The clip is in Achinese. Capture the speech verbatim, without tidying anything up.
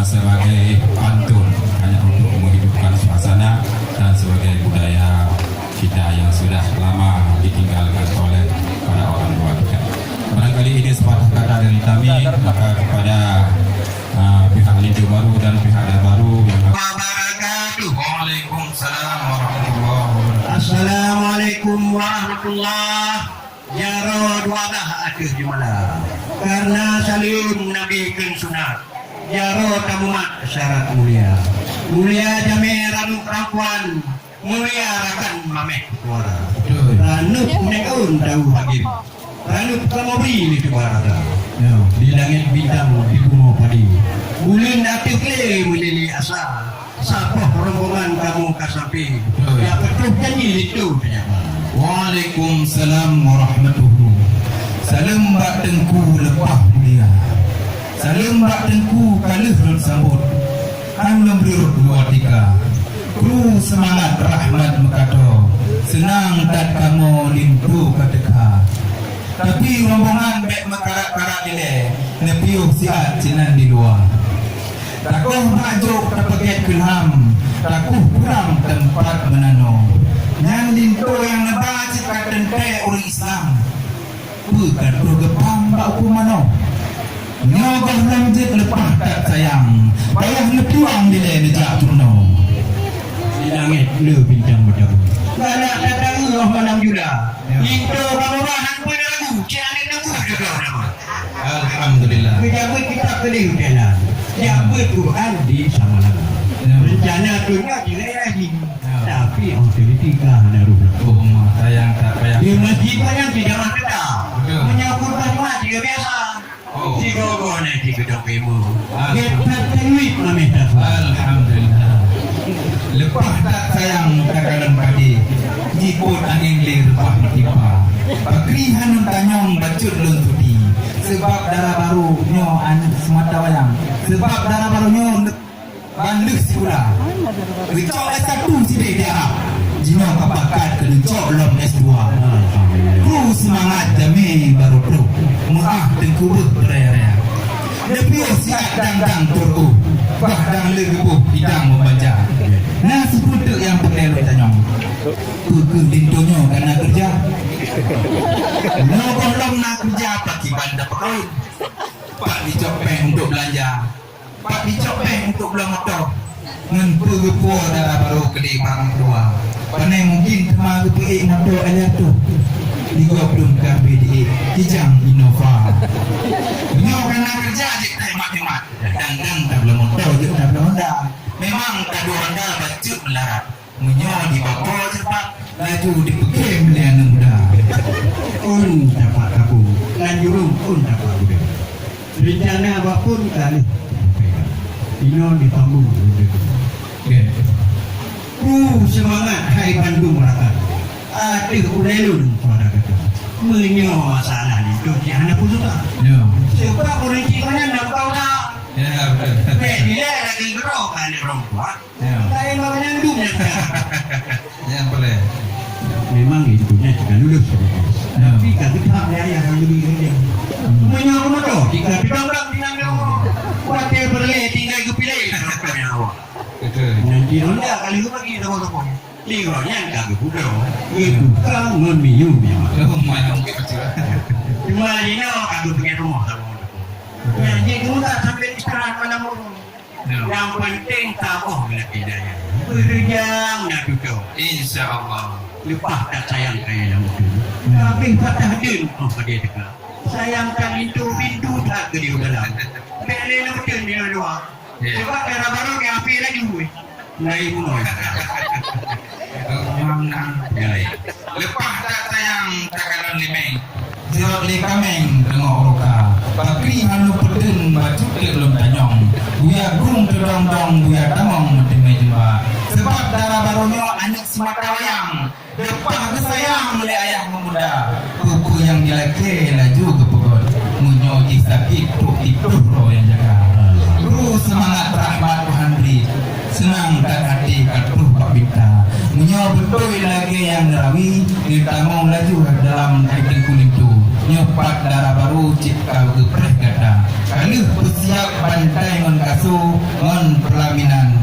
Sebagai pantun, hanya untuk menghidupkan suasana dan sebagai budaya kita yang sudah lama ditinggalkan oleh para orang tua kita. Barangkali ini sepatah kata dari kami, maka kepada, ah, pihak Linto Baru dan pihak Dara Baru yang wabarakatuh. Waalaikumsalam warahmatullahi wabarakatuh. Assalamualaikum warahmatullahi. Jaroe dua blah ateueh jeumala. Karena saleuem Nabi kheun sunat. Jaroe tamumat syarat mulia. Mulia jamé ranup rampuan, mulia rakan mamèh suara. Betul. Ranup neun tahu hakim. Ranup kamoe bri niteuba rata. Ya. Di langét bintang, di bumoe padi. Buleuen ateueh glé meulilée asa. Sapoh rombongan kamoe ka sampai. Betul. Ya, peutrôh janji linto teunyata. Waalaikumsalam warahmatullahi. Saleuem bak Teungku leupah mulia. Saleuem bak Teungku ka lheueh lôn sambot. Han lôn bri rot dua tika. Kru seumangat rahmat meukato. Seunang that kamoe linto ka teuka. Tapi rombongan bèk meukarat-karat ilèe, neupiôh siat sinan di luwa. Takoh bak jôk tapeugèt keu lham, takuh pulang teumpat meunanoe. Nyan linto nyang neuba cit ka teuntèe ureueng Islam. Peue ka troh geupam bak huköm manoe? Nyoe gohlom jeuet leupah that sayang, payah neupulang dilèe neujak peurunoe. Di langét le bintang meuteumèe. Galak that taeu roh malam jula. Ya. Linto kamoe ba han peue ragu, cit aneuk teungku jodoh nama. Alhamdulillah. Pejabat kita keudéh u Thailand. Pejabat Quran di Samalanga. Ya. Rencana tu nyoe di daerah ni. Ya. Tapi otoriti ka hana ruh. Oh, ma, sayang tak payah. Di masjid banyak di jamaah kita. Betul. Meunyoe khutbah Jumat juga biasa. Oh. Sigoe-goe na di Geudong Beumeue. Ah. Gét that teunyuet mamèh tasu. Alhamdulillah. Leupah that sayang takalon padé. Jipot angén lé reubah meutimpa. Pakri hana tanyong bacut lôn sudi. Seubab Dara Barô nyoe aneuk seumata wayang. Seubab Dara Barô nyoe Ban lheueh sikula. Geucok S satu sideh di Arab. Jinoe ka pakat keu neucok lom S dua. Kru seumangat jamé barô troh. Meu'ah teungku beuh beuraya-raya. Neupiôh siat dang-dang tur'oh. Bah dang le geuboh idang meubanja. Na sipeue teuk nyang peureulèe lôn tanyong. Peu kheueh linto nyoe ka na keureuja? Nyoe gohlom na keureuja, pakriban tapeukawen. Pat jicok péng untuk beulanja. Pat jicok péng untuk bloe moto. Ngon peue geupuwoe Dara Barô keudéh bak meutuwa. Pane mungkin teuma geupeuék moto Allianz. Di gob lôn ka habéh diék, kijang Innova. Nyoe ka na keureuja jeuet that hemat-hemat. Dang-dang tabloe moto jeuet tabloe Honda. Memang tabloe Honda bacut meularat. Meunyoe di Bako cepat, laju dipeugém lé aneuk muda. Ôn tapak kapung, lam jurông ôn tapak gudang. Rencana bak phon ka lheueh tasampaikan. Inoe di panggung udeb. Kru seumangat hai bandum rakan. Ateueh ulèe lôn suara gata. Meunyoe masalah linto cit hana peue suka. Ya. Sebab ureueng cit meunan na buka usaha. Ya, betul. Bèk dilèe lagèe keudroe ka aneuk ureueng tuha. Ya. Laén bak manyang dum nyan. Ya, boleh. Memang linto nyan ka lulus. Ya. Tapi ka geutham lé ayah nyang geubri lé dia. Hmm. Meunyoe keumoto, tinggai pidong bak pinang dia. Watèe peureulèe tinggai geupiléh. Betul. Nyan di Honda ka lheueh bagi toko-toko. Lé gobnyan ka geupudong, geutuka ngon miyuem nyang mahé. Oh, mantap, betul. Cuma jinoe ka geupeugèt rumoh saboh. Betul. Nyan jih geupeugah sambil istirahat malam rumoh. Ya. Nyang penting taboh lam hidayah. Beureujang na tutoe. Insya Allah. Leupah that sayang kaya nyang beutôi. Ya. Habéh patah deueng, oh, ka dia teuka. Sayang that linto, rindu that keu di dalam. Bèk lé neubeutôi di luwa. Ya. Sebab Dara Barô di api laju, weh. Ngai bunoe. Ngai. Leupah that sayang takalon limeng. Sirot lé kaméng teungoh ruka. Pakri hana peuteun bacut lé lôn tanyong. Buya grung teudong-dong, buya tamong meuteumé jumba. Sebab Dara Barô nyoe aneuk seumata wayang. Leupah geusayang lé ayah meumuda, peue-peue nyang jilakèe laju geupeugöt. Meunyoe jih sakét, trok titroh droe nyang jaga. Bru seumangat rahmat Tuhan bri, seunang that até ka troh bak pinta. Meunyoe beutôi lagèe nyang neurawi, neutamong laju dalam teungku linto. Nyoe pat Dara Barô cit ka geupreh gata. Ka lheueh peusiap bantai ngon Su ngon peulaminan.